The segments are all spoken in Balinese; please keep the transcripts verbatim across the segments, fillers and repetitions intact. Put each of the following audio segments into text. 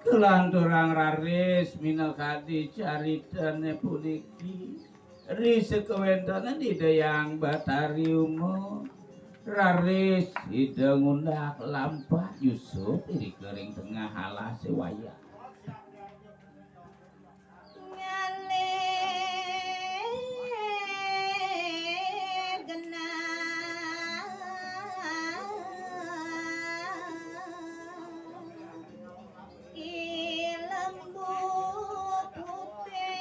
Lanturang raris minakadi caritane puniki. Ri sakawéntenan Ida Hyang Batari Uma, raris Ida ngundak lampah nyusup irika ring tengah alasé wayah. Ngalir genah i lembu putih.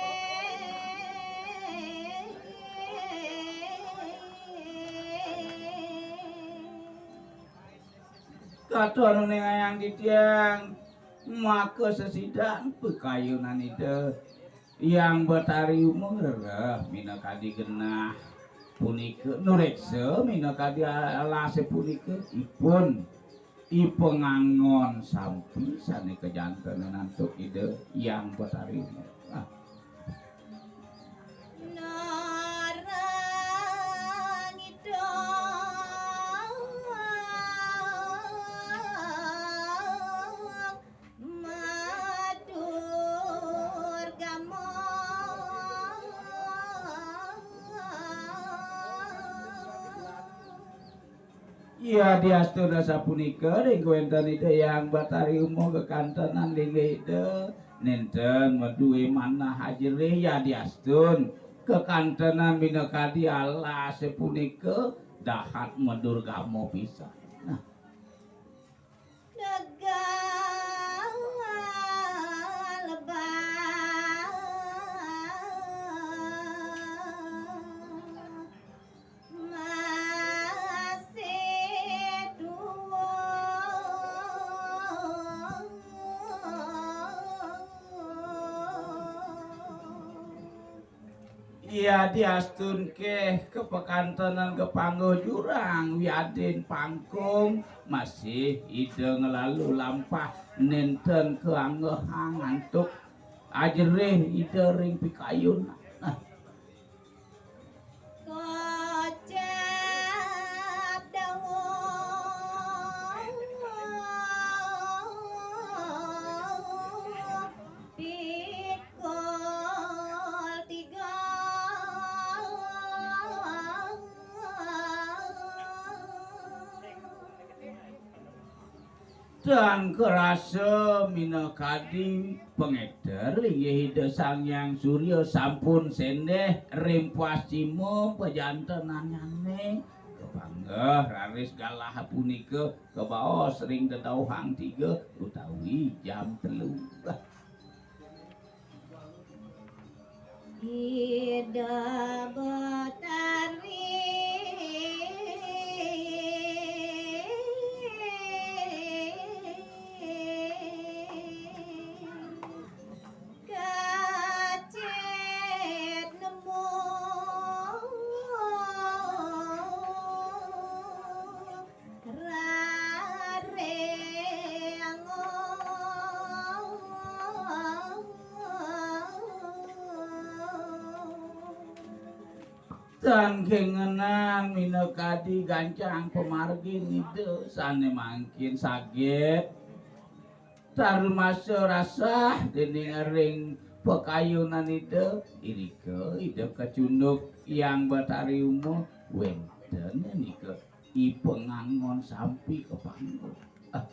Katon uningayang titiang, maka sesidan pikayunan Ida Hyang Batari Uma ngrereh minakadi genah punika, nureksa minakadi alasé punika, ipun i pangangon sampi sané kajantenan antuk Ida Hyang Batari Uma. Ah. Narang Ida Madur Gama. Yadiastun sapunika, ring kawéntenan Ida Hyang Batari Uma kakantenan linggih Ida, nénten madué manah ajerih, yadiastun kakantenan minakadi alasé punika dahat madurgama pisan. Nah. Tegal lebah masih tuwa. Yadiastun ké kapakantenan kapangguh jurang wiadin pangkung, masih Ida nglalampah nénten kaanggehang antuk ajerih Ida ring pikayun. Nah. Kocap dawuh pikul tiga. Tan karasa minakadi pangéter linggih Ida Sang Hyang Surya sampun séndéh ring pascima pajantenannyané. Kapanggih raris galah punika kabaos ring dedauhan tiga utawi jam telu. Ida Betari kacit nemu. Tan kéngenan minakadi gancang pamargin Ida sané mangkin saget tarumasa rasah déning ring pakayunan Ida, irika Ida kacunduk Hyang Batari Uma, wénten nika i pangangon sampi kapangguh. Ah,